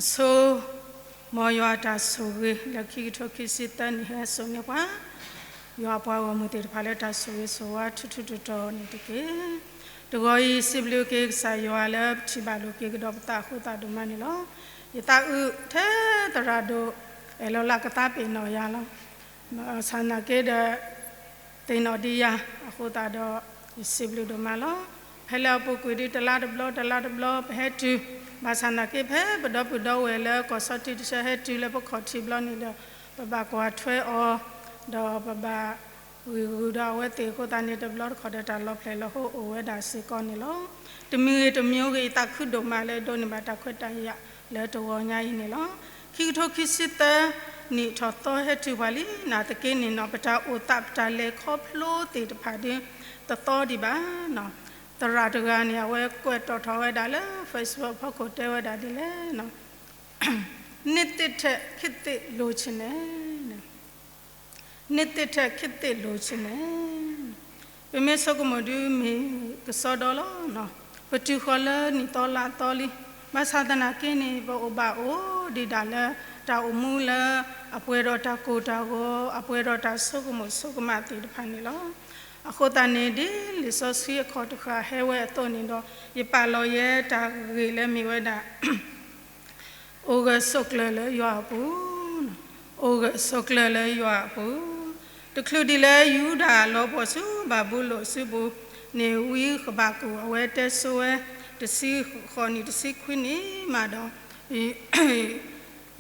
အဆိ မ်ယွၤအတၢ်ဆိၣ်ဂ့ၤလၢခံကထိခံဆံသၢနံၣ် ဟဲစိာ်န့ၢ်ပှၤ ယွၤအပှၤဂီၢ်မုၢ်သ့ၣ်တဖၣ်လၢတၢ်ဆိၣ်ဂ့ၤဆိၣ်ဝါထူထူတီတီန့ၣ်တက့ၢ်. တဂီၤအံၤ စံးဘျုးက့ၤကစၢ်ယွၤလၢပထံၣ်ဘၣ်လိာ်က့ၤကဒီးပသးအဃိသတးဒိၣ်မးန့ၣ်လီၤ. ယသးအုးထဲသရၣ်ဒိၣ် အဲၣ်လီၤလၢကသးပ့ၤနီၣ်ယၤလီၤ. ဘၣ်ဆၣ်သနာ်က့ဒီး သ့ၣ်နီၣ်ဒံးယၤအဃိသတးဒီး ယစံးဘျုးဒိၣ်မးလီၤ. ဖဲလၢအပူၤကွံာ်ဒ်တလါတဘျီ တလါတဘျီ ပဟဲတုၤ ဘၣ်ဆၣ်သနာ်က့ ဖဲပဒီပုၢ်ဒီဝဲၢ်လၢကီၢ်ဆီထံတဆၢဟဲတုၤလၢပခီၣ်ထံးဘျီန့ၣ်ဒီး ပဘၣ်ကွၢ်ထွဲအီၤ ဒီးပဘၣ်ဂံၢ်ဂုာ်ဒီးအဝဲသ့ၣ်အဃိသတးန့ၣ် တဘျီတခီၣ်ဒီးတၢ်လီၤဖျဲၣ်လီၤဟိအိၣ်ဝဲဒၣ်စ့ၢ်ကီးန့ၣ်လီၤ. တမံၤဂ့ၤတမံၤဂ့ၤ ယသးခုဒိၣ်မးလၢဒိးန့ၢ်ဘၣ်တၢ်ခွဲးတၢ်ယာ်လၢတဂီၤညါအံၤန့ၣ်လီၤ. ခံကထိခံဆံသၢနံၣ်ထီၣ်သီဟဲတုၤပှၤလံ နာ်သက့န့ၣ်နီၤ ပတၢ်အိၣ်သးပတၢ်လဲၤခီဖျိသ့ၣ်တဖၣ်ဒ်တသီဒံးဘၣ်နီၤ. သရၣ်တဂၤန့ၣ် အဝဲကွဲးတီၣ်ထီၣ်ဝဲဒၣ်လၢ Facebook ဖီခိၣ်တဲဝဲဒၣ်ဒ်လဲၣ် နှစ်သစ်ထက် ခေတ်သစ်လိုချင်တယ်. နှစ်သစ်ထက် ခေတ်သစ်လိုချင်တယ်. ပမ့ၢ်ဆိကမိၣ်ဒုးမ့ၢ်ကစီဒီလီၤ. ပတုၤဃီၤလၢနံၣ်သီလါသီလံ. ဘၣ်ဆၣ်သနာ်က့န့ၣ် ပအိၣ်ဘၣ်အိၣ်ဒံးဒၣ်လၢ တၢ်အိၣ်မူလၢ အပှဲၤဒီးတၢ်ကိၢ်တၢ်ဂီၤ အပှဲၤဒီးတၢ်ဆိကမိၣ်ဆိကမးသ့ၣ်တဖၣ်န့ၣ်လီၤ. အဃိသတးန့ၣ် ဒ်လံာ်စီဆှံအခီၣ်တဃၣ်ဟဲဝဲအသိးန့ၣ်ဒီး ယပာ်လီၤယဲတၢ်ဂ့ၢ်လၢမ့ၢ်ဝဲဒၣ် အိၣ်ဂၢၢ်ဆိးကျၢၤလၢယွၤအပူၤ, အိၣ်ဂၢၢ်ဆိးကျၢၤလၢယွၤအပူၤ, တချုးဒ်လၢယူဒၤလီၤပှီၢ်ဆူဘၤဘူလိၣ်အစုပူၤန့ၣ် ဝံဃဘးကူာ်အဝဲတဲဆိဝဲ တဆံဃိးနံၣ်တဆံခွံနံၣ်မးဒီး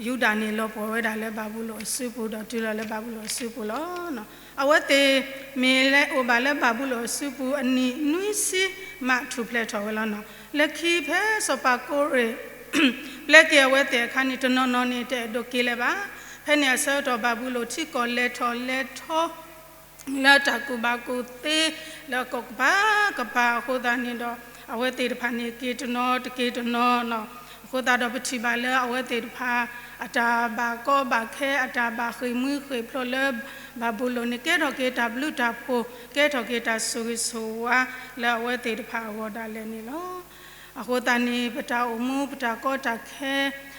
ယူဒၤန့ၣ်လီၤပှီၢ်ဝဲဒၣ်လၢဘၤဘူလိၣ်အစုပူၤ ဒီးတုၤလီၤလၢဘၤဘူလိၣ်အစုပူၤလီၤ. အဝဲသ့ၣ်မ့ၢ်လဲၤအိၣ်ဘၣ်လၢဘၤဘူလိၣ်အစုပူၤအနံၣ်နွံဆံမးထူၣ်ဖျဲးထီၣ်ဝဲလီၤနီၤ. လၢခံဖဲစီၤပၤကိရ့ၣ် ပျဲက့ၤအဝဲသ့ၣ်အခါန့ၣ် တနီၤနီၤန့ၣ် တအဲၣ်ဒိးက့ၤလၢၤဘၣ်. ဖဲန့ၣ်အဆၢကတီၢ်ဘၤဘူလိၣ်ထံကီၢ်လဲၤထီၣ်လဲၤထီ လၢတၢ်ကူၣ်ဘၣ်ကူၣ်သ့ လၢအကီၢ်ကပၤကပၤအဃိသတးန့ၣ်ဒီး အဝဲသ့ၣ်တဖၣ်န့ၣ် က့ၤတနီၤတက့ၤတနီၤနီၤ. အဃိသတးဒီးပထံၣ်ဘၣ်လၢအဝဲသ့ၣ်တဖၣ် အတၢ်ဘၣ်ကီဘၣ်ခဲ အတၢ်ဘၣ်ဃ့ၢ်မှံဃ့ၢ်ဖျိးလၢ ဘၤဘူလိၣ်န့ၣ် ကဲထီၣ်က့ၤတၢ်ဘျုးတၢ်ဖှိၣ် ကဲထီၣ်က့ၤတၢ်ဆိၣ်ဂ့ၤဆိၣ်ဝါ လၢအဝဲသ့ၣ်တဖၣ်အဂီၢ်ဒၣ်လဲာ်န့ၣ်လီၤ. အဃိသတးန့ၣ် ပတၢ်အိၣ်မူ ပတၢ်ကီတၢ်ခဲ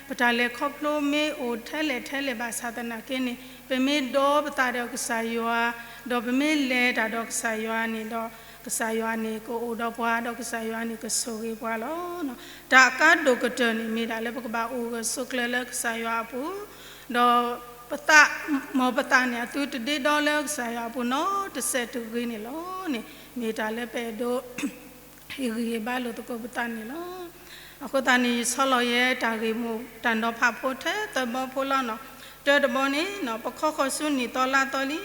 ပတၢ်လဲၤခီဖျိမ့ၢ်အိၣ်ထဲလဲၣ်ထဲလဲၣ်ဘၣ်ဆၣ်သနာ်က့န့ၣ် ပမ့ၢ်ဒီပသးဒီးကစၢ်ယွၤ ဒီးပမ့ၢ်လဲၤတၢ်ဒီးကစၢ်ယွၤန့ၣ်ဒီး ကစၢ်ယွၤန့ၣ် ကအိၣ်ဒီးပှၤ ဒီးကစၢ်ယွၤန့ၣ် ကဆိၣ်ဂ့ၤပှၤလီၤ. တၢ်အကါဒိၣ်ကတၢၢ်န့ၣ်မ့ၢ်ဒၣ်လၢပကဘၣ်အိၣ်ဂၢၢ်ဆိးကျၢၤလၢကစၢ်ယွၤအပူၤ ဒီးပသး မ်ပသးန့ၣ် အသုတဒ့ဒီလၢကစၢ်ယွၤအပူၤနီတစဲးတဂ့ၤန့ၣ်လီၤန့ၣ် မ့ၢ်တၢ်လၢပအဲၣ်ဒိး ဟ့ၣ်ဂံၢ်ဟ့ၣ်ဘါလိာ်သကိးပသးန့ၣ်လီၤ. အဃိသတးန့ၣ် ယဆီလီၤယဲတၢ်ဂ့ၢ်မိၢ်တၢ်နီၤဖးဖိထဲသၢဘီဖိလီၤနီၤ. တၢတဘီန့ၣ် ပခီဃီၤဆူနံၣ်သီလါသီလံ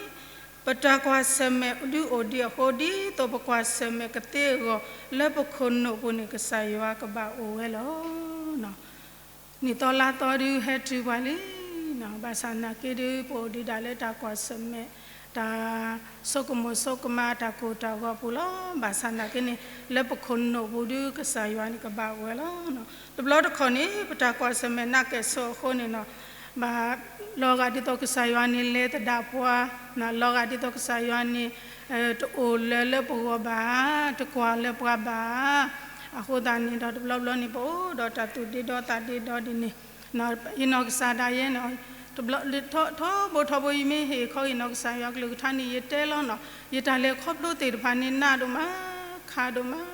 ပတၢ်ကွၢ်ဆၢၣ်မဲာ်ဒုးအိၣ်ဒံးအဃိ ဒ်သိးပကွၢ်ဆၢၣ်မဲာ်ကသ့အဂီၢ် လၢပခိၣ်နူာ်ပူၤန့ၣ် ကစၢ်ယွၤကဘၣ်အိၣ်ဝဲလီၤ. နံၣ်သီလါသီဒုးဟဲတုၤပှၤလံ. ဘၣ်ဆၣ်သနာ်က့ဒုး ပအိၣ်ဒံးဒၣ်လၢတၢ်ကွၢ်ဆၢၣ်မဲာ် တၢ်ဆိကမိၣ်ဆိကမး တၢ်ကိၢ်တၢ်ဂီၤပူၤလီၤ. ဘၣ်ဆၣ်သနာ်က့န့ၣ် လၢပခိၣ်နူာ်ပူၤဒုး ကစၢ်ယွၤန့ၣ်ကဘၣ်အိၣ်ဝဲလီၤ. တဘျီတခီၣ်န့ၣ် ပတၢ်ကွၢ်ဆၢၣ်မဲာ်နာ်ကဲၣ်ဆိးအဃိန့ၣ်နီၤ ဘၣ်လီၤဂာ်ဒ်သိးကစၢ်ယွၤန့ၣ်လဲၤသဒၣ်ပှၤ, လီၤဂာ်ဒ်သိးကစၢ်ယွၤန့ၣ် တအိၣ်လၢၤလၢပဂီၢ်ဘၣ်ဧါ, တကွၢ်လၢၤပှၤဘၣ်ဧါ. အဃိသတးန့ၣ်ဒီး တဘျီဘျီန့ၣ် ပအိၣ်ဒီးတၢ်သူၣ်ဒ့ဒီသးဒ့ဒီဒ်န့ၣ် ယနီၢ်ကစၢ်ဒၣ်ယဲန့ၣ် ထီဘိထီဘိ ယမ့ၢ်ဟ့ၣ်ခီဂ့ၤနီၢ်ကစၢ်ယွၤကလုၢ်ကထါန့ၣ် ယတဲလီၤနီၤ, ယတၢ်လဲၤခီဖျိသ့ၣ်တဖၣ်န့ၣ် နးဒိၣ်မး, ခးဒိၣ်မး,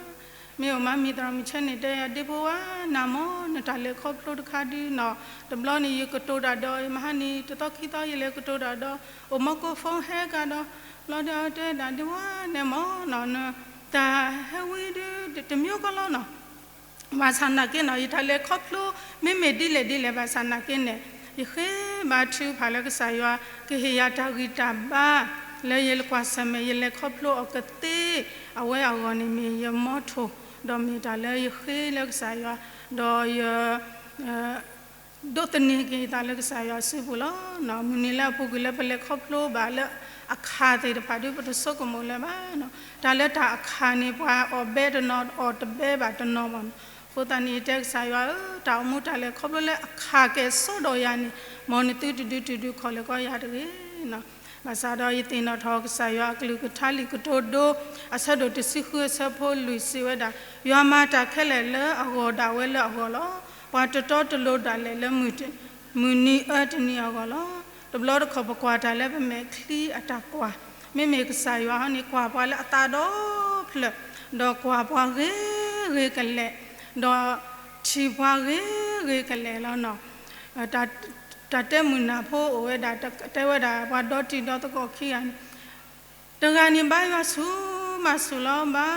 မ့ၢ်အိၣ်မးမံၤသရၣ်မုၣ်ဆဲန့ၣ် တဲယၤဒ့ဖိဝါ နမ့ၢ် နတၢ်လဲၤခီဖျိတခါဒုးနီၤ, တဘျီန့ၣ် ယကတိၤတၢ်ဒီး ယမဟါန့ၣ် တသီခံသီ ယလဲၤကတိၤတၢ်ဒီး အိၣ်မီကိး phone ဟဲကဒီး ဘျီဒီးတဲဒၣ်ဒ့ဖိဝါ နမ့ၢ်နီၤ တၢ်ဟဲဝံဒုး တမျိုးကီလီၤနီၤ ဘၣ်ဆၣ်သနာ်က့နီၤ ယတၢ်လဲၤခီဖျိ မ့မ့ၢ်ဒ်လဲၣ်ဒ်လဲၣ်ဘၣ်ဆၣ်သနာ်က့န့ၣ် ယဃ့ဘါထုကဖၣ်လၢကစၢ်ယွၤ ကဟ့ၣ်ယၤတၢ်ဂံၢ်တၢ်ဘါ လၢယကွၢ်ဆၢၣ်မဲာ် ယလဲၤခီဖျိအီၤကသ့ အဝဲအဂီၢ်န့ၣ်မ့ၢ်ယမီထိၣ် ဒီးမ့ၢ်တၢ်လၢယဃ့လၢကစၢ်ယွၤ ဒီးယ ဒိးသန့ၤက့ၤယသးလၢကစၢ်ယွၤစုပူၤလီၤ. မုၢ်နံၤလၢအပူၤကွံာ်လၢပလဲၤခီဖျိဘၣ်လၢအခးသ့ၣ်တဖၣ်ဒုး ပတဆိကမိၣ်လၢၤဘၣ်. တၢ်လၢတၢ်အခးန့ၣ် ပှၤအီၣ်ဘဲတနီၤ အီၣ်တဘဲဘၣ်တနီၤဘၣ်နီၤ. အဃိသတးန့ၣ် ယတဲကစၢ်ယွၤဧၢ, တၢ်အိၣ်မူတၢ်လဲၤခီဖျိလၢအခးကဲၣ်ဆိးဒီးယၤန့ၣ် မ်နသုတဒုးတုၤဒုးခီၣ်လၢၤကီယၤတဂ့ၤနီၤ. ဘၣ်ဆၣ်ဒီးယသ့ၣ်နီၣ်ထီၣ်ကစၢ်ယွၤအကလုၢ်ကထါလံာ်ကတိၤဒိ အဆၢဒိၣ်တဆံဃုအဆၢဖိလွံၢ်စံးဝဲဒၣ်, ယွၤမၤတၢ်ခဲလၢာ်လၢအဂီၢ်ဒၣ်ဝဲလၢအဂီၢ်လီၤ. ပှၤတတီတလိၤဒၣ်လဲာ်လၢ မုၢ်နံၤအၢတနံၤအဂီၢ်လီၤ. တဘျီတခီၣ်ပကွၢ်တၢ်လၢပမဲာ်ချံအတၢ်ကွၢ်, မ့မ့ၢ်ကစၢ်ယွၤဟီန့ၣ် ကွၢ်ပှၤလၢအသးဒီဖျၢၣ်, ဒီးကွၢ်ပှၤဂ့ၤဂ့ၤကလဲာ်, ဒီးထံၣ်ပှၤဂ့ၤဂ့ၤကလဲာ်လီၤ. တၢ်တဲမုၢ်နၤဖိအိၣ်ဝဲဒၣ်, တဲဝဲဒၣ်ပှၤဒီတံၤဒီသကိးခံဂၤန့ၣ် တဂၤန့ၣ်ဘါယွၤဆူၣ်မးဆူၣ်လီၤ, ဘါ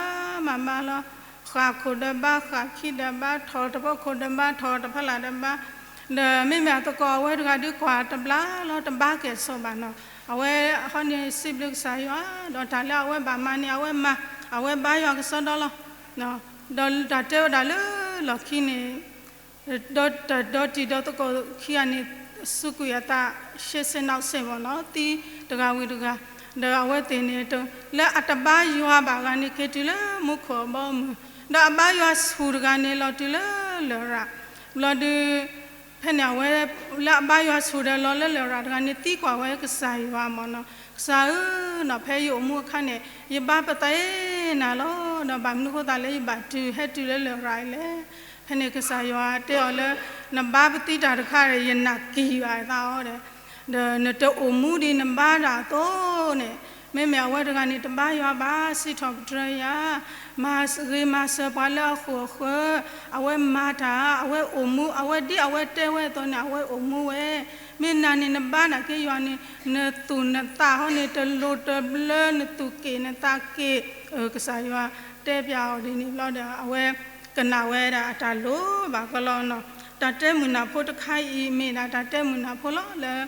မးဘါလီၤ, ဃၣ်ခိၣ်ဒီးဘါ, ဃၣ်ခံဒီးဘါ, ထီၣ်တဖီခိၣ်ဒီးဘါ, ထီၣ်တဖီလာ်ဒီးဘါ, ဒီးမ့မ့ၢ်အသကိးအဝဲတဂၤဒုးကွၢ်တဘျါလီၤ, တဘါကဲၣ်ဆိးဘၣ်နီၤ. အဝဲဟီန့ၣ်စံးဘျုးကစၢ်ယွၤ, ဒီးတၢ်လၢအဝဲဘၣ်မၤန့ၣ် အဝဲမၤ, အဝဲဘါယွၤကစီဒီလီၤ. ဒီးတၢ်တဲဝဲဒၣ်လၢလီၢ်ခံန့ၣ် ဒီးတၢ်ဒီတံၤဒီသကိးခံဂၤန့ၣ် စူးကွံာ်အသး ရှဲစဲးနီၣ်စဲးဘၣ်နီၤ, သံတဂၤဝံၤတဂၤ, ဒီးအဝဲသ့ၣ်န့ၣ် လၢအတဘါယွၤဘၣ်ဂၤန့ၣ် က့ၤတုၤလၢမူခိၣ်အဘီအမုၢ်, ဒီးအဘါယွၤဆူၣ်တဂၤန့ၣ် လီၤတုၤလၢလရာ်, ဘျီဒုး ဖဲန့ၣ်အဝဲ လၢအဘါယွၤဆူၣ်ဒီးလီၤလၢလရာ်တဂၤန့ၣ် သံကွၢ်ဝဲကစၢ်ယွၤမ့ၢ်နီၤ, ကစၢ်ဧၢနီၤ, ဖဲယအိၣ်မူအခါန့ၣ် ယဘါပသးအ့ၣ်နၤလီၤ, ဒီးဘၣ်မနုၤဃိသတးလၢယဘၣ်တုၤဟဲတုၤလၢလရာ်အံၤလဲၣ်. ဖဲန့ၣ်ကစၢ်ယွၤတဲအီၤလၢ နဘါပသံတၢ်တခါဒီး ယနာ်က့ၤယွၤအသးအီၤဒီး ဒီးနတအိၣ်မူဒ်နဘါတၢ်အသိးန့ၣ်, မ့မ့ၢ်အဝဲတဂၤန့ၣ် တဘါယွၤဘၣ်, စံးထီၣ်ပတြၢၤယၤ, မၤဂ့ၤမၤစၢၤပှၤလၢအဃိာ်အဃၢၤ, အဝဲမၤတၢ်, အဝဲအိၣ်မူ, အဝဲဒ်အဝဲတဲဝဲအသိးန့ၣ် အဝဲအိၣ်မူဝဲ, မ့ၢ်နၤန့ၣ် နဘါနာ်က့ၤယွၤန့ၣ် နသူၣ်နသးဟီန့ၣ် တလိၤတဘျၢ, နသူၣ်က့ၣ်နသးက့ၣ်, ကစၢ်ယွၤတဲပျးအီၤဒ်န့ၣ်ဘျီဒီး အဝဲကနၣ်ဝဲဒၣ်အတၢ်လိၤဘၣ်ကလီနီၤ. တၢ်တဲမုၢ်နၤဖိတခါအံၤ မ့ၢ်ဒၣ်တၢ်တဲမုၢ်နၤဖိလီၤလၢ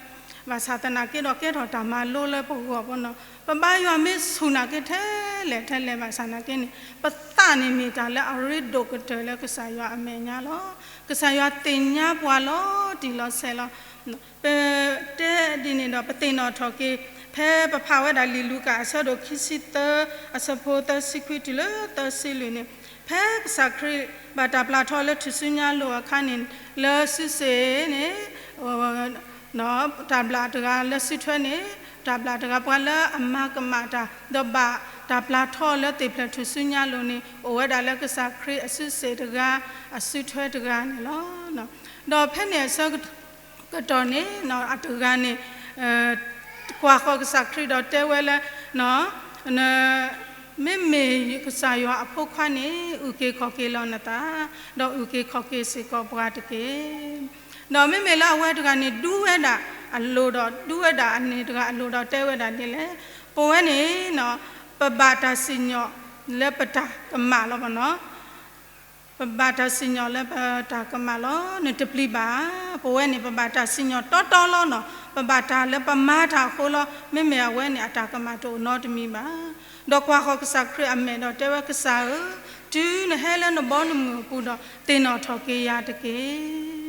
ဘၣ်ဆၣ်သနာ်က့ဒီး ကဲထီၣ်တၢ်မၤလိလၢပဂီၢ်ပနီၤ, ပဘါယွၤမ့ၢ်ဆူၣ်နာ်က့ၤထဲလဲၣ်ထဲလဲၣ်ဘၣ်ဆၣ်နာ်က့န့ၣ် ပသးန့ၣ်မ့ၢ်တၢ်လၢအရ့ဒိၣ်ကတၢၢ်လၢကစၢ်ယွၤအမဲာ်ညါလီၤ. ကစၢ်ယွၤသ့ၣ်ညါပှၤလီၤတံၢ်လီၤဆဲးလီၤ. ပတဲဒ်န့ၣ်ဒီး ပသ့ၣ်နီၣ်ထီၣ်က့ၤ ဖဲပဖးဝဲဒၣ်လံာ်လူၤကၣ်အဆၢဒိၣ်ခံဆံသၢ အဆၢဖိသၢဆံခွံတုၤလၢသၢဆံလွံၢ်န့ၣ်, ဖဲကစၢ်ခရံာ်ဘၣ်တၢ်ပျၢ်ထီၣ်လၢထူၣ်စုညါလိၤအခါန့ၣ် လၢစုစ့ၣ်န့ၣ် တၢ်ဘျၣ်တဂၤလၢစုထွဲန့ၣ် တၢ်ဘျၣ်တဂၤ ပှၤလၢအမၤကမၣ်တၢ် ဒီးဘၣ်တၢ်ပျၢ်ထီၣ်လၢသ့ၣ်ဖျဲၣ်ထူၣ်စုညါလိၤန့ၣ် အိၣ်ဝဲဒၣ်လၢကစၢ်ခရံာ်အစုစ့ၣ်တဂၤ အစုထွဲတဂၤန့ၣ်လီၤ. ဒီးဖဲန့ၣ်အဆၢကတီၢ်န့ၣ် အတဂၤန့ၣ် ကွၢ်ဃီၤကစၢ်ခရံာ်ဒီးတဲဝဲလၢ မ့မ့ၢ်ကစၢ်ယွၤအဖိခွါန့ၣ် အုၣ်က့ၤခီၣ်က့ၤလီၤနသး, ဒီးအုၣ်က့ၤခီၣ်က့ၤစ့ၢ်ကီးပှၤတက့ၢ်. ဒီးမ့မ့ၢ်လၢအဝဲတဂၤန့ၣ် ဒူဝဲဒၣ်အလိၤဒီး ဒူဝဲဒၣ်အန့ၣ်တဂၤအလိၤဒီးတဲဝဲဒၣ်ဒ်လဲၣ်, ပဝဲန့ၣ် ပဘၣ်တၢ်စံၣ်ညီၣ်လၢပတၢ်ကမၣ်လီၤမ့ၢ်နီၤ. ပဘၣ်တၢ်စံၣ်ညီၣ်လၢပတၢ်ကမၣ်လီၤ. နတပျံၤဘၣ်ဧါ. ပဝဲန့ၣ် ပဘၣ်တၢ်စံၣ်ညီၣ်တီတီလီၤနီၤ. ပဘၣ်တၢ်လၢပမၤတၢ်အဃိလီၤ. မ့မ့ၢ်အဝဲန့ၣ် အတၢ်ကမၣ်တအိၣ်နီတမံၤဘၣ်. ဒီးကွၢ်ဃီၤကစၢ်ခရံာ်အမဲာ်ဒီးတဲဝဲ, ကစၢ်ဧၢ, တုၤနဟဲလၢနဘီနမုၢ်အပူၤဒီး သ့ၣ်နီၣ်ထီၣ်က့ၤယၤတက့ၢ်.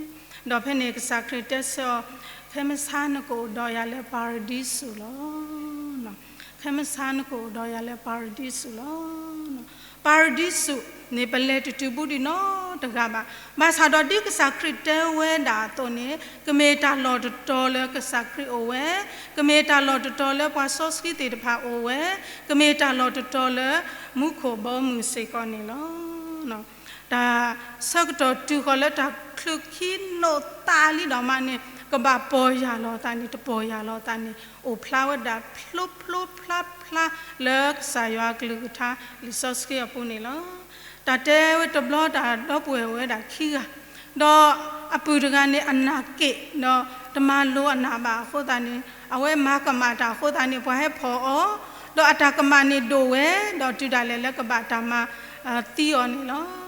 ဒီးဖဲန့ၣ်ကစၢ်ခရံာ်တဲဆၢအီၤ, ခဲမုၢ်ဆါနကအိၣ်ဒီးယၤလၢပၤရဒံစူၤလီၤ. ခဲမုၢ်ဆါနကအိၣ်ဒီးယၤလၢပၤရဒံစူၤလီၤ. ပၤရဒံစူၤန့ၣ် ပလဲၤတတုၤဘူးဒံးနီတဂၤဘၣ်. ဘၣ်ဆၣ်ဒီးဒ်ကစၢ်ခရံာ်တဲဝဲဒၣ်အသိးန့ၣ် ကမ့ၢ်တၢ်လီၢ်တတီၤလၢကစၢ်ခရံာ်အိၣ်ဝဲ, ကမ့ၢ်တၢ်လီၢ်တတီၤလၢပှၤစီဆှံသ့ၣ်တဖၣ်အိၣ်ဝဲ, ကမ့ၢ်တၢ်လီၢ်တတီၤလၢမူခိၣ်ဘီမုၢ်စ့ၢ်ကီးန့ၣ်လီၤ. တၢ်ဆၢကတီၢ်တုၤဃီၤလၢတၢ်ချုးခံနိးသးလံဒီးမးန့ၣ် ကဘၣ်ပီၢ်ယၢ်လီၤသးန့ၣ် တပီၢ်ယၢ်လီၤသးန့ၣ် အိၣ်ဖျါဝဲဒၣ်ဖျိဖျိဖျါဖျါလၢကစၢ်ယွၤအကလုၢ်ကထါလံာ်စီဆှံအပူၤန့ၣ်လီၤ. တၢ်တဲဝဲတဘျီတၢ်ဒီပုၢ်ဝဲၢ်ဝဲဒၣ်ခံဂၤ, ဒီးအပုၢ်တဂၤန့ၣ်အနာ်က့ၣ် ဒီးတမၤလိအနၢ်ဘၣ်အဃိသတးန့ၣ် အဝဲမၤကမၣ်တၢ်အဃိသတးန့ၣ် ပှၤဟဲဖီၣ်အီၤ, ဒီးအတၢ်ကမၣ်န့ၣ်ဒိၣ်ဝဲ, ဒီးတုၤဒၣ်လဲာ်လၢကဘၣ်တၢ်မၤသံအီၤန့ၣ်လီၤ.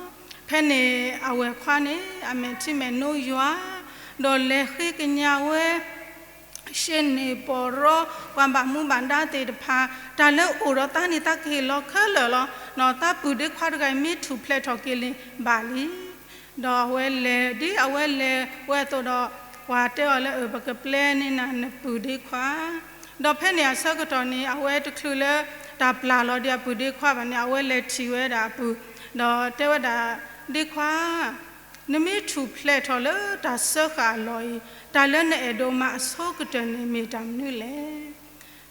ဖဲန့ၣ်အဝဲၢ်ခွါန့ၣ် အမဲာ်ထံမဲာ်နိယွၤ, ဒီးလဲၤဃ့ကညးဝဲ ရှ့န့ၢ်ပီၢ်ရီ ပှၤဘၣ်မူဘၣ်ဒါသ့ၣ်တဖၣ် တၢ်လၢအိၣ်ဒီးသးန့ၣ် သးကဟ့ၣ်လီၤခဲလၢာ်လီၤ. နီၢ်သးပုၢ်ဒ့ခွါတဂၤအံၤ မ့ၢ်ထူၣ်ဖျဲးထီၣ်က့ၤလံဘၣ်လံ. ဒီးအဝဲလဲၤ ဒ်အဝဲလဲၤဝဲအသိးဒီး ပှၤတဲအီၤလၢ အၢ ပကပျဲန့ၢ်နၤနပုၢ်ဒ့ခွါ ဒီးဖဲန့ၣ်အဆၢကတီၢ်န့ၣ် အဝဲတချုးလၢတၢ်ပျၢ်လီၤဒီးအပုၢ်ဒ့ခွါဘၣ်န့ၣ် အဝဲလဲၤထံၣ်ဝဲဒၣ်အပုၢ်, ဒီးတဲဝဲဒၣ်, ဒ့ခွါ, နမ့ၢ်ထူၣ်ဖျဲးထီၣ်လၢတၢ်စၢဃာ်အလီၢ်အံၤ, တၢ်လၢနအဲၣ်ဒိးမၤအဆိကတၢၢ်န့ၣ် မ့ၢ်တၢ်မနုၤလဲၣ်.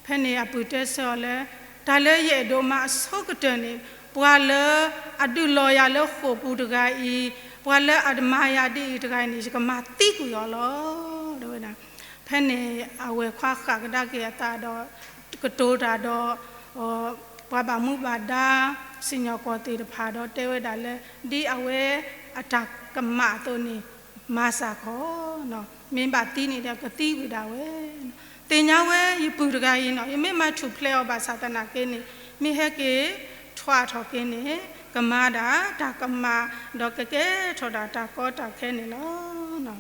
ဖဲန့ၣ်အပုၢ်တဲဆၢအီၤလၢ တၢ်လၢယအဲၣ်ဒိးမၤအဆိကတၢၢ်န့ၣ် ပှၤလၢအဒုးလီၤယၤလၢဃိာ်ပူၤတဂၤအံၤ ပှၤလၢအတမၤယၤဒ်အံၤတဂၤအံၤန့ၣ် ယကမၤသံကွံာ်အီၤလီၤ တဲဝဲဒၣ်. ဖဲန့ၣ် အဝဲၢ်ခွါဃၣ်ကဒါက့ၤအသးဒီး ကတိၤတၢ်ဒီး ပှၤဘၣ်မူဘၣ်ဒါ စံၣ်ညီၣ်ကွီၢ်သ့ၣ်တဖၣ်ဒီးတဲဝဲဒၣ်လၢ ဒ်အဝဲအတၢ်ကမၣ်အသိးန့ၣ် မၤစၢ်ကီး, မ့ၢ်ဘၣ်သံန့ၣ်ဒီး ကသံကွံာ်ဒၣ်ဝဲ. သ့ၣ်ညါဝဲယပုၢ်တဂၤအံၤနီၤ, ယမ့ၢ်မၤထူၣ်ဖျဲးအီၤဘၣ်ဆၣ်သနာ်က့န့ၣ် မ့ၢ်ဟဲက့ၤထွဲထီၣ်က့ၤန့ၣ် ကမၤဒၣ်တၢ်ကမၣ် ဒီးကကဲထီၣ်ဒၣ်တၢ်ကီတၢ်ခဲန့ၣ်လီၤ.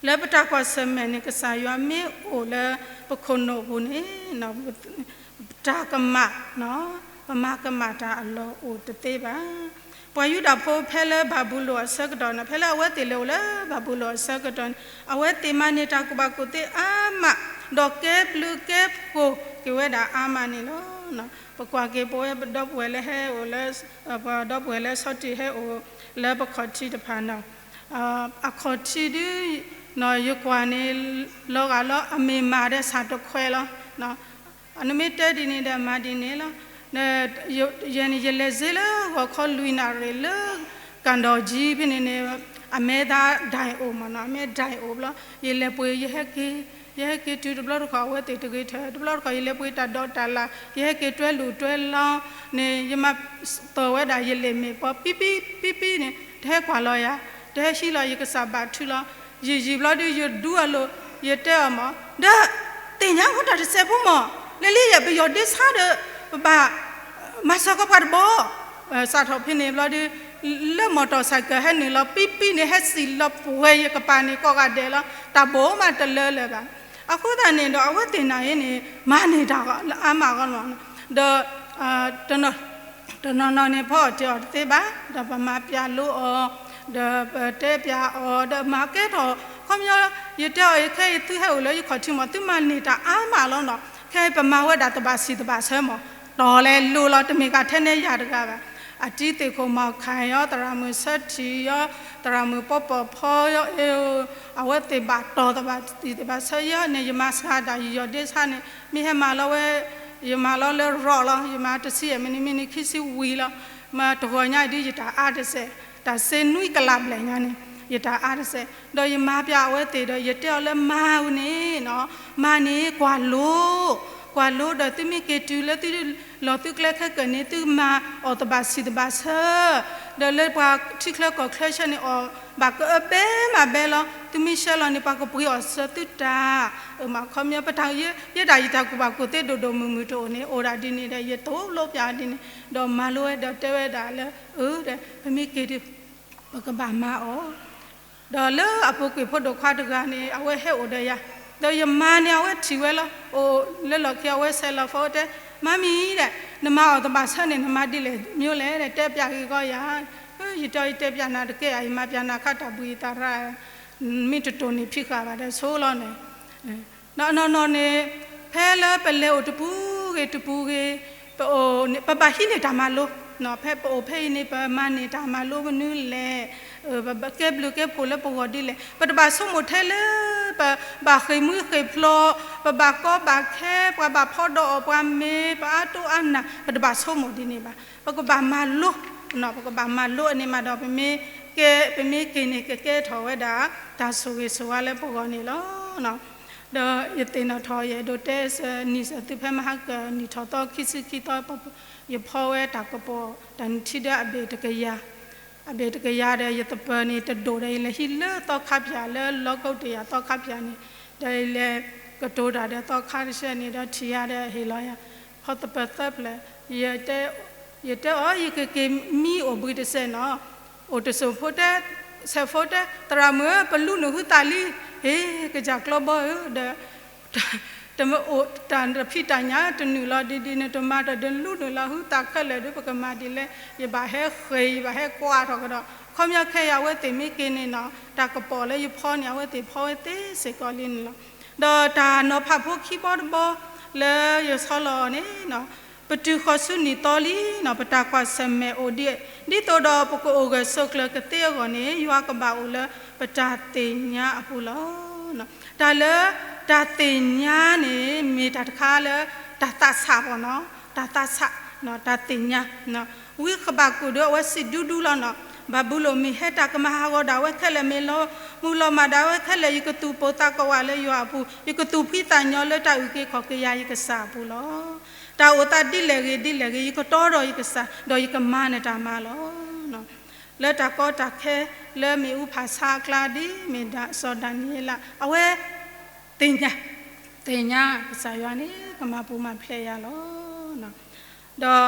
လၢပတၢ်ကွၢ်ဆၢၣ်မဲာ်န့ၣ် ကစၢ်ယွၤမ့ၢ်အိၣ်လၢပခိၣ်နူာ်ပူၤန့ၣ် တၢ်ကမၣ် ပမၤကမၣ်တၢ်အလီၢ်အိၣ်တသ့ဘၣ်. ပှၤယူဒၤဖိဖဲလၢဘၤဘူလိၣ်အဆၢကတီၢ်န့ၣ် ဖဲလၢအဝဲသ့ၣ်လဲၤအိၣ်လၢဘၤဘူလိၣ်အဆၢကတီၢ်န့ၣ် အဝဲသ့ၣ်မၤန့ၢ်တၢ်ကူၣ်ဘၣ်ကူၣ်သ့အါမး ဒီးကဲဘျုးကဲဖှိၣ်က့ၤဝဲဒၣ်အါမးန့ၣ်လီၤ. ပကွၢ်က့ၤပဝဲပဒီပုၢ်ဝဲၢ်လၢဟဲအိၣ်လၢ ပဒီပုၢ်ဝဲၢ်လၢဆီၣ်တံၢ်ဟဲအိၣ်လၢပခီၣ်ထံးတဖၣ်နီၤ, အခီၣ်ထံးဒု ယကွၢ်န့ၣ် လီၤဂာ်လၢအမ့ၢ်မၤဒီးဆၣ်တခွဲးလီၤ. နမ့ၢ်တဲဒ်န့ၣ်ဒီးမၤဒ်န့ၣ်လီၤ. ယဲန့ၣ် ယလဲၤစ့လၢဂီၤခီလွံၢ်နၣ်ရံၣ်လၢ ကၣ်ဒီၣ်ကၠံဖဲန့ၣ်န့ၣ် အမဲာ်သးဒၣ်အိၣ်မးနီၤ, အမဲာ်ဒၣ်အိၣ်ဘျီ ယလဲၤပှ့ၤ ယဟဲက့ၤ ယဟဲက့ၤတုၤတဘျီတခီၣ် အဝဲသ့ၣ်တဂ့ၤထၢၣ် တဘျီတခီၣ် ယလဲၤပှ့ၤတၢ်ဒိးတၢ်လၣ် ယဟဲက့ၤတွဲလူၢ်တွဲလီၤန့ၣ် ယမၤသီၣ်ဝဲဒၣ်ယလ့ၣ်မ့ၣ်ပီ ပံပံပံပံန့ၣ် တဟဲကွၢ်လီၤယၤ တဟဲဟံးလီၤ ယကစၢ်ဘၣ်ထုလီၤ. ယယံာ်ဘျီဒု ယဒူအလိၤ ယတဲအီၤမး ဒီး သ့ၣ်ညါဝဲတၢ်တစဲးဖိမး လၢလံယဲၢ်ပယီၤဒ့ဆါဒီး ပဘၣ် မၤစၢၤကီးပှၤတဘီ စးထီၣ်ဖဲန့ၣ်ဘျီဒု လၢမီၢ်တီၢ်ဆဲးကၢးဟဲနုာ်လီၤ ပံပံန့ၣ် ဟဲစံၣ်လီၤပှဲၤယကပၤန့ၣ် ကိးဂၤဒဲးလီၤ. တၢ်ဘိးမးတလၢလၢၤဘၣ်. အဃိသတးန့ၣ်ဒီး အဝဲသ့ၣ်နၤအံၤန့ၣ် မၤန့ၢ်တၢ်လၢအါမးအဂီၢ်လီၤ. ဒီး တနီၤနီၤန့ၣ် ဖီအီၣ်တ့ၢ်အီၣ်တသ့ဘၣ်, ဒီးပမၤပျးလိအီၤ, ဒီးပတဲပျးအီၤ, ဒီးမၤကဲထီၣ်, ခီပညီ, ယတဲအီၤအံၤ ခဲအံၤသုဟဲအိၣ်လၢယခီၣ်ထံးမး သုမၤန့ၢ်တၢ်အါမးလီၤနီၤ. ခဲအံၤပမၤဝဲဒၣ်သဘၣ်ဆံးသဘၣ်ဆၢမး, တီၤလဲၤလိၤလီၤ တမ့ၢ်ကထဲနဲယၤတဂၤဘၣ်. အတံၤသ့ၣ်ခိၣ်မီၤခၣ်အံၤ သရၣ်မုၣ်ဆၢထံၣ်အံၤ, သရၣ်မုၣ်ပီပီၣ်ဖီအံၤ, အဝဲသ့ၣ်ဘၣ်တီၤသဘၣ်ဆံးသဘၣ်ဆၢယဲန့ၣ် ယမၤစှၤဒၣ်ယယီၢ်ဒ့ဆါန့ၣ် မ့ၢ်ဟဲမၤလီၤဝဲ ယမၤလီၤလၢရီးလီၤ, ယမၤတဆံယဲၢ်မံးနံး မံးနံးခံဆံဝံၤလီၤ. မ့ၢ်တဂီၤညါအံၤဒ်ယတၢ်အါတစဲး, တၢ်စ့နွံကလးဘျဲၣ်ညါန့ၣ် ယတၢ်အါတစဲး, ဒီးယမၤပျးအဝဲသ့ၣ်ဒီး ယတဲအီၤလၢမၤန့ၣ်နီၤ, မၤန့ၣ်ကွၢ်လိ, ကွၢ်လိဒီးသုမ့ၢ်က့ၤတုၤလၢသု လီၤသုကျဲခဲကၢၢ်န့ၣ် သုမၤအီၣ်သဘၣ်ဆံးသဘၣ်ဆၢ, ဒီးလၢပှၤထံချၢကီၢ်ချၢဆၢန့ၣ်အီၣ်ဘၣ်ကအၢဘဲမးဘဲလီၤ. သုမ့ၢ်ဆှၢလီၤန့ၣ် ပှၤကပှ့ၤအီၣ်ဆၢသုတၢ်, မ့ၢ်ခီပညီ ပတၢ်ယဲဒၣ်ယတၢ်ကူၣ်ဘၣ်ကူၣ်သ့ဒိၣ်ဒိၣ်မုၢ်မုၢ်တအိၣ်န့ၣ် အိၣ်ဒၣ်ဒ်န့ၣ်ဒီး ယသိၣ်လိပျးဒ်န့ၣ်, ဒီးမၤလိဝဲဒီးတဲဝဲဒၣ်လၢ အၢ ဒီး ပမ့ၢ်က့ၤဒုး ပကဘၣ်မၤအီၤ ဒီးလၢအပူၤကွံာ်ဖိဒိၣ်ခွါတဂၤန့ၣ် အဝဲဟဲအိၣ်ဒီးယၤ, ဒီးယမၤန့ၣ် အဝဲထံၣ်ဝဲလီၤ. အိၣ်လၢလီၢ်ခံ အဝဲဆဲးလီၤဖီတဲ, မၤမံၤဒီး နမၤအီၣ်သဘၣ်ဆၢန့ၣ် နမၤဒ်လဲၣ်မ့ၢ်လဲၣ်ဒီး တဲပျးက့ၤကီးယၤ, ယတဲ ယတဲပျးနၤတကဲဧါ, ယမၤပျးနၤခါတၢ်ဘှံးသးရၣ်, မ့ၢ်တတိၢ်န့ၢ်ဖံးဃာ်ဘၣ်ဒီးဆိလီၤန့ၣ် နီၢ်နီၢ်နီၢ်န့ၣ် ဖဲလၢပလဲၤအိၣ်တပူၤဂ့ၤတပူၤဂ့ၤ, ပအိၣ်န့ၣ် ပဘၣ်ဟံးန့ၢ်တၢ်မၤလိ, ဖဲပအိၣ်ဖဲအံၤန့ၣ် ပမၤန့ၢ်တၢ်မၤလိမနုၤလဲၣ်, ပကဲဘျုးကဲဖှိၣ်လၢပဂီၢ်ဒ်လဲၣ်, ပတဘၣ်ဆိကမိၣ်ထဲလၢ ပဘၣ်ဃ့ၢ်မှံဃ့ၢ်ဖျိး, ပဘၣ်ကီဘၣ်ခဲ, ပှၤဘၣ်ဖီဒီးအီၣ်ပှၤမ့ၤ, ပအါတိအါနၢ်, ပတဘၣ်ဆိကမိၣ်ဒ်န့ၣ်ဘၣ်. ပကဘၣ်မၤလိ, ပကဘၣ်မၤလိအန့ၣ်မးဒီး ပမ့ၢ်က့ၤန့ၣ် ကကဲထီၣ်ဝဲဒၣ် တၢ်ဆိၣ်ဂ့ၤဆိၣ်ဝါလၢပဂီၢ်န့ၣ်လီၤ. ဒီးယသ့ၣ်နီၣ်ထီၣ် ယအဲၣ်ဒိးတဲစၢၤနံၣ်စၢၤသုဖဲမဟါကၢၢ်နံၣ်ထီၣ်သီခံဆံခံသီ ယဖီဝဲတၢ်ကပီၤ တၢ်နုၢ်ထံဒၢအဘ့ၣ်တကယၤ, အဘ့ၣ်တကယၤဒီး ယသပၢၤန့ၣ်တဒိၣ်ဒီး ယလဲၤဟံးလၢသီခါပၠၣ်လၢလီကီတယၢ်သီခါပၠၣ်န့ၣ်, ဒီးယလဲၤကတိၤတၢ်ဒီးသီခါတဆှဲန့ၣ်ဒီး ထံၣ်ယၤဒီးဟ့ၣ်လီၤယၤ ဖီသပၢၤသၢဖျၢၣ်, ယတဲအီၤ ယကက့ၤမံအိၣ်ဘှံးတစဲးနီၤ, အိၣ်တစိၢ်ဖိတဲ, ဆဲးဖိတဲ, သရၣ်မုၣ်ဧၢ ပလူနုာ်ဟုသးလံ, ဟ့ ကစၢ်ကျီဘီဧၢ, ဒီး တမ့ၢ်အိၣ်တၢ်တဖံးတၢ်ညၣ်တနုာ်လီၤဒ်ဒ်န့ၣ် တမၤတၢ်ဒ်လူနုာ်လီၤဟုသးခဲလၢာ်ဒီး ပကမၤဒ်လဲၣ်, ယဘၣ်ဟဲဃ့ၢ် ယဘၣ်ဟဲကွၢ်ထီၣ်ကဒီး, ခီပညီခဲအံၤအဝဲသ့ၣ်မ့ၢ်က့ၤန့ၣ်နီၤ တၢ်ကပီၤလၢယဖီန့ၣ် အဝဲသ့ၣ်ဖီဝဲသ့စ့ၢ်ကီးလံန့ၣ်လီၤ. ဒီးတၢ်နီၤဖးဖိခံဘီတဘီ လၢယဆီလီၤန့ၣ်နီၤ ပတုၤဃီၤဆူနံၣ်သီလံနီၤ ပတၢ်ကွၢ်ဆၢၣ်မဲာ်အိၣ်ဒံး, ဒ်သိးဒီးပကအိၣ်ဂၢၢ်ဆိးကျၢၤကသ့အဂီၢ်န့ၣ် ယွၤကဘၣ်အိၣ်လၢပတၢ်သ့ၣ်ညါအပူၤလီၤ. တၢ်လၢတၢ်သ့ၣ်ညါန့ၣ် မ့ၢ်တၢ်တခါလၢတၢ်သးဆးဘၣ်နီၤ, တၢ်သးဆး, တၢ်သ့ၣ်ညါ, ဝံဃဘးကူာ်ဒီးအဝဲစံးဒူဒူလီၤနီၤ, ဘၤဘူလိၣ်မ့ၢ်ဟဲ တၢ်ကမၤဟးဂီၤဒၣ်ဝဲခဲလၢာ်, မ့ၢ်လီၤမုၢ်လီၤမၢ်ဒၣ်ဝဲခဲလၢာ်, ယကသူၣ်ပိၢ်သးကဝးလၢယွၤအပူၤ, ယကသူၣ်ဖှံသးညီလၢတၢ်အုၣ်က့ၤခီၣ်က့ၤယၤယကစၢ်အပူၤလီၤ. တၢ်အိၣ်သးဒ်လဲၣ်ဂ့ၤဒ်လဲၣ်ဂ့ၤ, ယကတီဒီးယကစၢ်, ဒီးယကမၤနတၢ်မၤလီၤ. လၢတၢ်ကီတၢ်ခဲလၢမ့ၣ်အူဖးဆါအကျါ ဒ်မ့ၢ်ဒၣ်စီၤဒၤနံးယ့လး အဝဲသ့ၣ်ညါ, သ့ၣ်ညါကစၢ်ယွၤန့ၣ် ကမၤပူၤမၤဖျဲးယၤလီၤ.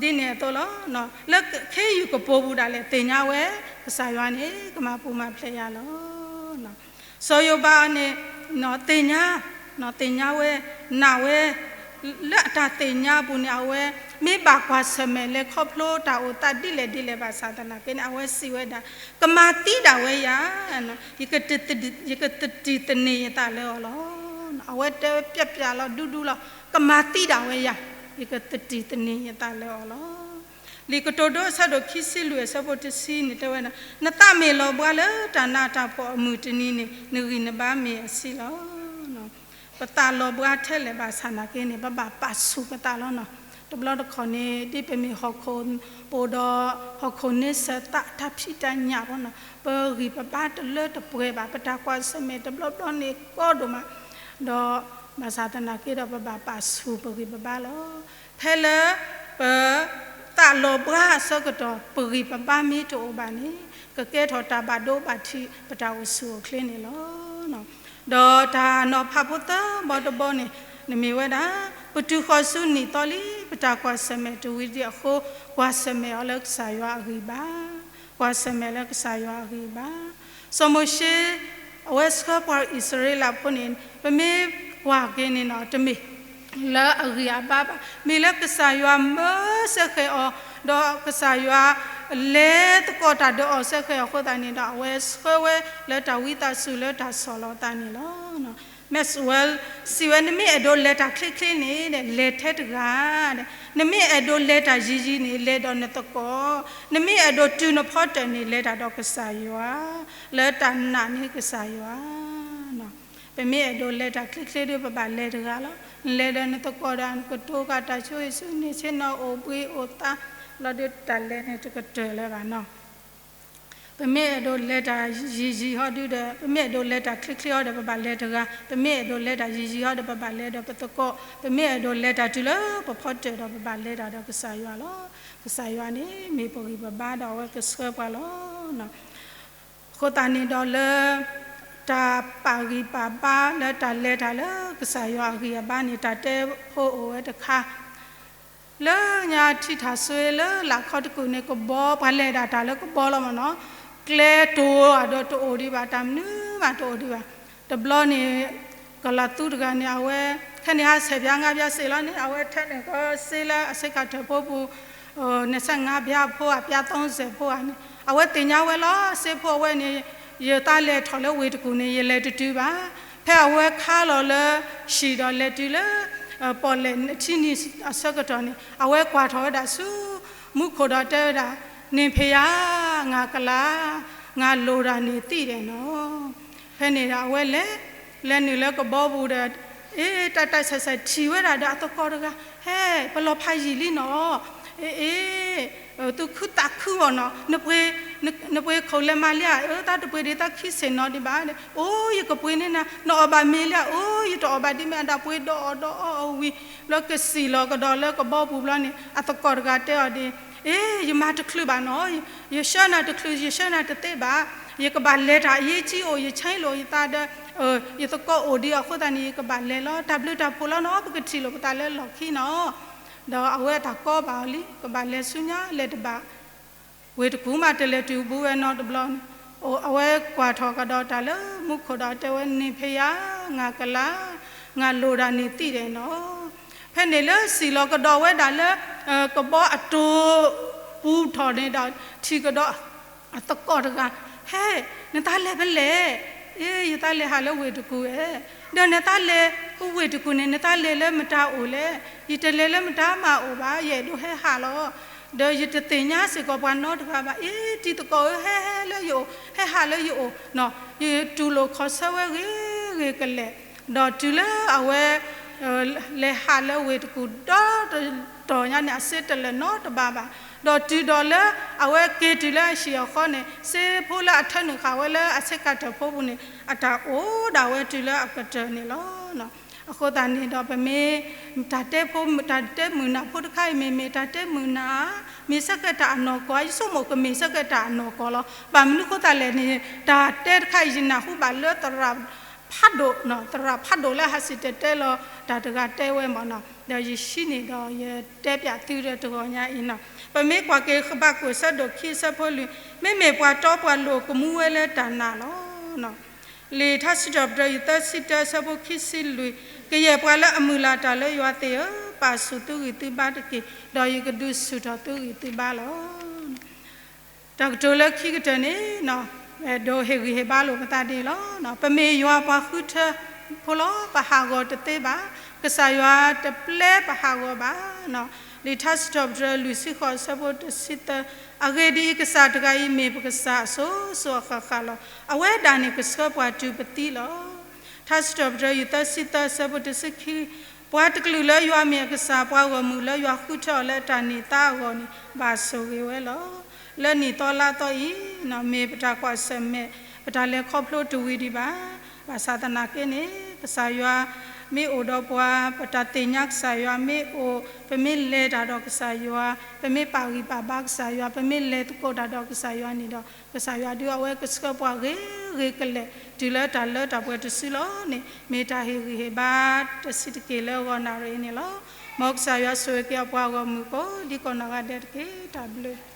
ဒီးဒ်န့ၣ်အသိးလီၤ. လၢခ့ယုၢ်ကပိာ်ပူၤဒၣ်လဲာ် သ့ၣ်ညါဝဲ ကစၢ်ယွၤန့ၣ် ကမၤပူၤမၤဖျဲးယၤလီၤ. စီၤယိၤဘးန့ၣ် သ့ၣ်ညါ, သ့ၣ်ညါဝဲ, နာ်ဝဲ, လၢအတၢ်သ့ၣ်ညါအပူၤန့ၣ် အဝဲမ့ၢ်ဘၣ်ကွၢ်ဆၢၣ်မဲာ်လဲၤခီဖျိတၢ်အိၣ်သးဒ်လဲၣ်ဒ်လဲၣ်ဘၣ်ဆၣ်သနာ်က့န့ၣ် အဝဲစံးဝဲဒၣ်, ကမၤသံဒၣ်ဝဲယၤ, ယကသတံၢ်သန့ၤယသးလၢအီၤလီၤ. အဝဲတဲဝဲပျးပျးလီၤဒူဒူလီၤ, ကမၤသံဒၣ်ဝဲယၤ, ယကသတံၢ်သန့ၤယသးလၢအီၤလီၤ. လံာ်ကတိၤဒိအဆၢဒိၣ်ခံဆံလွံၢ်အဆၢဖိတဆံန့ၣ် တဲဝဲဒၣ်, နသးမ့ၢ်လီၤဘှါလၢတၢ်နးတၢ်ဖှီၣ်အမုၢ်တနံၤန့ၣ် နဂံၢ်နဘါမ့ၢ်အဆံးလီၤ. ပသးလီၤဘှါထဲလဲၣ်ဘၣ်ဆၣ်သနာ်က့န့ၣ် ပဘၣ်ပာ်ဆူၣ်ပသးလီၤနီၤ. တဘျီတခီၣ်န့ၣ် ဒ်ပမ့ၢ်ဟီၣ်ခိၣ်ပူၤဒီး ဟီၣ်ခိၣ်န့ဆၢၣ်သးတၢ်ဖံးတၢ်ညၣ်ဘၣ်နီၤ, ပဂံၢ်ပဘါတလၢတပှဲၤဘၣ်, ပတၢ်ကွၢ်ဆၢၣ်မဲာ်တဘျီဘျီန့ၣ်ကီဒိၣ်မး, ဒီးဘၣ်ဆၣ်သနာ်က့ဒီး ပဘၣ်ပာ်ဆူၣ်ပဂံၢ်ပဘါလီၤ. ဖဲလၢပသးလီၤဘှါအဆၢကတီၢ် ပဂံၢ်ပဘါမ့ၢ်တအိၣ်ဘၣ်န့ၣ် ကကဲထီၣ်တၢ်ဘၣ်ဒိဘၣ်ထံး ပတၢ်အိၣ်ဆူၣ်အိၣ်ချ့န့ၣ်လီၤ. ဒီးတၢ်နီၤဖးဖိသၢဘီတဘီန့ၣ် နမ့ၢ်ဝဲဒၣ်, ပတုၤဃီၤဆူနံၣ်သီလံ, ပတၢ်ကွၢ်ဆၢၣ်မဲာ်တဝံၤဒံးအဃိ, ကွၢ်ဆၢၣ်မဲာ်အီၤလၢကစၢ်ယွၤအဂံၢ်ဘါ, ကွၢ်ဆၢၣ်မဲာ်လၢကစၢ်ယွၤအဂံၢ်ဘါ. စီၤမိၤၡ့ အဝဲဆှၢပှၤအံၣ်စရ့လးဖိန့ၣ် ပမ့ၢ်ကွၢ်က့ၤန့ၣ်နီၤ တမ့ၢ်လၢအဂံၢ်အဘါဘၣ်, မ့ၢ်လၢကစၢ်ယွၤမၢစဲဃဲၤအီၤ, ဒီးကစၢ်ယွၤလဲၤသကိးတၢ်ဒီးအီၤစဲဃဲၤအဃိသတးန့ၣ်ဒီး အဝဲဆှၢဝဲလၢတၢ်ဝံသးစူၤလၢတၢ်ဆီၣ်လီၤသးန့ၣ်လီၤ. Maxwell စံးဝဲ နမ့ၢ်အဲၣ်ဒိးလဲၤတၢ်ချ့ချ့န့ၣ် လဲၤထဲတဂၤ, နမ့ၢ်အဲၣ်ဒိးလဲၤတၢ်ယံၤယံၤန့ၣ် လဲၤဒီးနသကိး, နမ့ၢ်အဲၣ်ဒိးတုၤနဖီတၢၣ်န့ၣ် လဲၤတၢ်ဒီးကစၢ်ယွၤ, လၢတၢ်နာ်န့ၢ်ကစၢ်ယွၤ. ပမ့ၢ်အဲၣ်ဒိးလဲၤတၢ်ချ့ချ့ဒီး ပဘၣ်လဲၤတဂၤလီၤ. နလဲၤဒီးနသကိးဒီး နကတိၤဃာ်တၢ်ဆိဟံၣ်ဆူန့ၣ်ဆ့ၣ်နီၤ အိၣ်ဘှံးအိၣ်သါလီၤဒီး တၢ်လဲၤန့ၣ်တကတၢၢ်လၢၤဘၣ်နီၤ. ပမ့ၢ်အဲၣ်ဒိးလဲၤတၢ်ယံၤယံၤဟီဒုဒီး ပမ့ၢ်အဲၣ်ဒိးလဲၤတၢ်ချ့ချ့ဟီဒီး ပဘၣ်လဲၤတဂၤ, ပမ့ၢ်အဲၣ်ဒိးလဲၤတၢ်ယံၤယံၤဟီဒီး ပဘၣ်လဲၤဒီးပသကိး, ပမ့ၢ်အဲၣ်ဒိးလဲၤတၢ်တုၤလၢပဖီတၢၣ်ဒီး ပဘၣ်လဲၤတၢ်ဒီးကစၢ်ယွၤလီၤ. ကစၢ်ယွၤန့ၣ် မ့ၢ်ပဂံၢ်ပဘါဒီး အဝဲကဆှၢပှၤလီၤ. အဃိသတးန့ၣ်ဒီးလၢ တၢ်ပာ်ဂံၢ်ပာ်ဘါလၢတၢ်လဲၤတၢ်လၢကစၢ်ယွၤအဂံၢ်အဘါန့ၣ် တၢ်တဲဖိအိၣ်ဝဲတခါ လၢညါထံထၣ်စွ့လၢလာ်ခီတကူၣ်န့ၣ် ကဘီ ပှၤလဲၤဒၣ်တၢ်လၢကဘီလီၤမ့ၢ်နီၤ, ကျဲတိၤအဒိးတအိၣ်ဒံးဘၣ်, တၢ်မနုၤမးတအိၣ်ဒံးဘၣ်. တဘျီန့ၣ် ကလးသူတဂၤန့ၣ် အဝဲ ခဲန့ၣ်ဟးဆဲးပၠးငါးပၠးစ့ၢ်လီၤန့ၣ် အဝဲထဲန့ၣ်ကီးစ့လၢအဆ့ကၤထၢၣ်ဖိပူၤ နဆဲးငါးပၠးဖိဧါ ပၠးသုံးဆယ်ဖိဧါန့ၣ် အဝဲသ့ၣ်ညါဝဲလီၤ. စ့ဖိအဝဲန့ၣ် ယသးလဲၤထီၣ်လၢဝ့ၢ်တကူၣ်န့ၣ် ယလဲၤတတုၤဘၣ်. ဖဲအဝဲခါလီၤလၢဟံၣ်ဒီးလဲၤတုၤလၢ ပီၣ်လဲၣ်ထံနံၤအဆၢကတီၢ်န့ၣ် အဝဲကွၢ်ထီၣ်ဝဲဒၣ်ဆူ မူခိၣ်ဒီးတဲဝဲဒၣ်, နဖံးယၤ, ငါကလၤ, ငါလိၣ်တၢ်န့ၣ်သံဒဲးနီၤ. ဖဲန့ၣ်ဒီးအဝဲလဲၤ လဲၤနုာ်လၢကဘီပူၤဒီး အ့ တၢ်တၢ်ဆဲးဆဲးထံၣ်ဝဲဒၣ်ဒီးအသကိးတဂၤ, ဟဲ ပလီၤဖးယံာ်လံနီၤ, အ့ အ့ သုခုသးခုအီၤနီၤ, နပှ့ၤခိၣ်လဲၤမၤလံဧါ, အၢ တၢ်တပှ့ၤဒံးတၢ်ခံဆ့ၣ်နီၤဒံးဘၣ်, အိ ယကပှ့ၤန့ၢ်နၤ, နအီၣ်ဘၣ်မ့ၤလံဧါ, အိ ယတအီၣ်ဘၣ်ဒံးမ့ၢ်အဒၣ်ပှ့ၤဒီးအီၣ်ဒီးအီအီၣ်ဝံၤ ဘျီကစံၣ်လီၤကဒီးလၢကဘီပူၤဘျီန့ၣ် အသကိးတဂၤတဲအီၤဒ်အံၤ, အ့ ယမၤတချုးဘၣ်နီၤ, ယဆှၢနၤတချုး ယဆှၢနၤတသ့ဘၣ်, ယကဘၣ်လဲၤတၢ်အရေးကြီးအိၣ် ယဆဲးလိာ်ယသးဒီး ယသကိးအိၣ်ဒံးအဃိသတးန့ၣ် ယကဘၣ်လဲၤလီၤ, တၢ်ဘျုးတၢ်ဖှိၣ်လီၤနီၤ, ပကထံၣ်လိာ်ပသးလၢလီၢ်ခံနီၤ. ဒီးအဝဲတၢ်ကီဘၣ်အီၤလံ, ကဘၣ်လဲၤဆူညါလဲၤတဘၣ် ဝ့ၢ်တကူၣ်မးတလဲၤတုၤဘူးဝဲနီတဘျီန့ၣ်, အဝဲကွၢ်ထီၣ်ကဒီးတၢ်လၢမူခိၣ်ဒီးတဲဝဲ, နဖံးယၤ, ငါကလၤ, ငါလိၣ်တၢ်န့ၣ်သံဒဲးနီၤ. ဖဲန့ၣ်လၢစံၣ်လီၤကဒီးဝဲဒၣ်လၢ ကဘီအတိၤပူၤထီၣ်န့ၣ်ဒီး ထံၣ်ကဒီး အသကိးတဂၤ, ဟဲ, နသးလဲၤဖဲလဲၣ်, အ့ ယသးလဲၤဟးလၢဝ့ၢ်တကူၣ်ဧဲ, ဒီးနသးလဲၤ ဝ့ၢ်တကူၣ်န့ၣ် နသးလဲၤလၢမတၤအိၣ်လဲၣ်, ယတလဲၤလၢမတၤမးအိၣ်ဘၣ်, ယအဲၣ်ဒိးဟဲဟးလီၤ. ဒီးယတသ့ၣ်ညါစ့ၢ်ကီးပှၤနီတဂၤဘၣ်, အ့ တံၤသကိးဧၢ ဟဲဟဲလၢယအိၣ်, ဟဲဟးလၢယအိၣ်, ယတူၢ်လိာ်ခီၣ်ဆၢဝဲဂ့ၤဂ့ၤကလဲာ်, ဒီးတုၤလၢအဝဲ လဲၤဟးလၢဝ့ၢ်တကူၣ်ဒီတတီၤညါန့ၣ် အစ့တလဲၤနီတဘ့ၣ်ဘၣ်. ဒီးတုၤဒီးလၢအဝဲက့ၤတုၤလၢအဟံၣ်အဃီန့ၣ် စ့ဖိလၢအထၢနုာ်ဃာ်ဝဲလၢအဆ့ကၤတၢၢ်ဖိပူၤန့ၣ် အတၢ်အိၣ်ဒၣ်ဝဲတုၤလၢအကတၢၢ်န့ၣ်လီၤ. အဃိသတးန့ၣ်ဒီးပမ့ၢ် တၢ်တဲဖိ တၢ်တဲမုာ်နၢ်ဖိတခါအံၤ မ့မ့ၢ်တၢ်တဲမုာ်နၢ် မ့ၢ်ဆၢကတီၢ်အနီၢ်ကီၢ် ယဆိကမိၣ်ကမ့ၢ်ဆၢကတီၢ်အနီၢ်ကီၢ်လီၤ. ဘၣ်မနုၤဃိသတးလဲၣ်န့ၣ် တၢ်တဲတခါအံၤ ယနၢ်ဟူဘၣ်လၢသရၣ်ဖးဒိၣ်, သရၣ်ဖးဒိၣ်လၢဟးစံၣ်တဲၤတဲလီၤတၢ်တဂၤတဲဝဲမ့ၢ်နီၤ, ဒီးယဟံးန့ၢ်ဒီးယတဲပၠးသုဒီးတဂီၤညါအံၤနီၤ. ပမ့ၢ်ကွၢ်က့ၤဃဘးကူာ်အဆၢဒိၣ်ခံအဆၢဖိလွံၢ်, မ့မ့ၢ်ပှၤတီပှၤလိၤကမူဝဲလၢတၢ်နာ်လီၤ. လံာ်ထါစံးထီၣ်ပတြၢၤ ယသၢဆံတၢ အဆၢဖိခံဆံလွံၢ်, ကယဲၢ်ပှၤလၢအမုၢ်လၢ်တၢ်လၢယွၤသ့ၣ်ဧၢ, ပာ်ဆူၣ်သုဂံၢ်သုဘါတက့ၢ်, ဒီးယကဒုးဆူၣ်ထီၣ်သုဂံၢ်သုဘါလီၤ. တၢ်ကတိၤလၢခံကတၢၢ်န့ၣ် အဲၣ်ဒိးဟ့ၣ်ဂံၢ်ဟ့ၣ်ဘါလိာ်ပသးဒ်အံၤလီၤ. ပမ့ၢ်ယွၤပှၤဃုထၢဖိလီၤ. ပဟးဂီၤတသ့ဘၣ်. ကစၢ်ယွၤတပျဲပဟးဂီၤဘၣ်. လံာ်ထါစံးထီၣ်ပတြၢၤ လွံၢ်ဆံဃိး အဆၢဖိတဆံသၢ, အဂ့ၢ်ဒ်အံၤ, ကစၢ်တဂၤအံၤမ့ၢ်ပကစၢ်အစိၤစိၤအဃၣ်ဃၣ်လီၤ. အဝဲဒၣ်န့ၣ်ကဆှၢပှၤတုၤပသံလီၤ. ထါစံးထီၣ်ပတြၢၤ ယုၢ်သၢဆံသၢ အဆၢဖိတဆံခံ, ပှၤတကလုာ်လၢယွၤမ့ၢ်အကစၢ်, ပှၤဂီၢ်မုၢ်လၢယွၤဃုထၢအီၤလၢအတၢ်န့ၢ်သါအဂီၢ်န့ၣ် ဘၣ်ဆိၣ်ဂ့ၤဝဲလီၤ. လၢနံၣ်သီလါသီအံၤ မ့ၢ်ပတၢ်ကွၢ်ဆၢၣ်မဲာ် ပတၢ်လဲၤခီဖျိတဝံၤဒံးဘၣ်. ဘၣ်ဆၣ်သနာ်က့န့ၣ် ကစၢ်ယွၤမ့ၢ်အိၣ်ဒီးပှၤ, ပတၢ်သ့ၣ်ညါကစၢ်ယွၤမ့ၢ်အိၣ်, ပမ့ၢ်လဲၤတၢ်ဒီးကစၢ်ယွၤ, ပမ့ၢ်ပာ်ဂံၢ်ပာ်ဘါကစၢ်ယွၤ, ပမ့ၢ်လဲၤသကိးတၢ်ဒီးကစၢ်ယွၤန့ၣ်ဒီး ကစၢ်ယွၤဒုးအဝဲကဆှၢပှၤဂ့ၤဂ့ၤကလဲာ် တုၤလၢတၢ်လၢတၢ်ပှဲၤတစုလီၤန့ၣ် မ့ၢ်တၢ်ဟ့ၣ်ဂံၢ်ဟ့ၣ်ဘါတဆံးတက့ၢ်လၢအဂီၢ်နၣ်ရံၣ်အံၤန့ၣ်လီၤ. မ်ကစၢ်ယွၤဆိၣ်ဂ့ၤက့ၤအပှၤဂီၢ်မုၢ်ကိးဒံကိးနီၢ်ဂၤဒဲးတက့ၢ်. တၢ်ဘျုး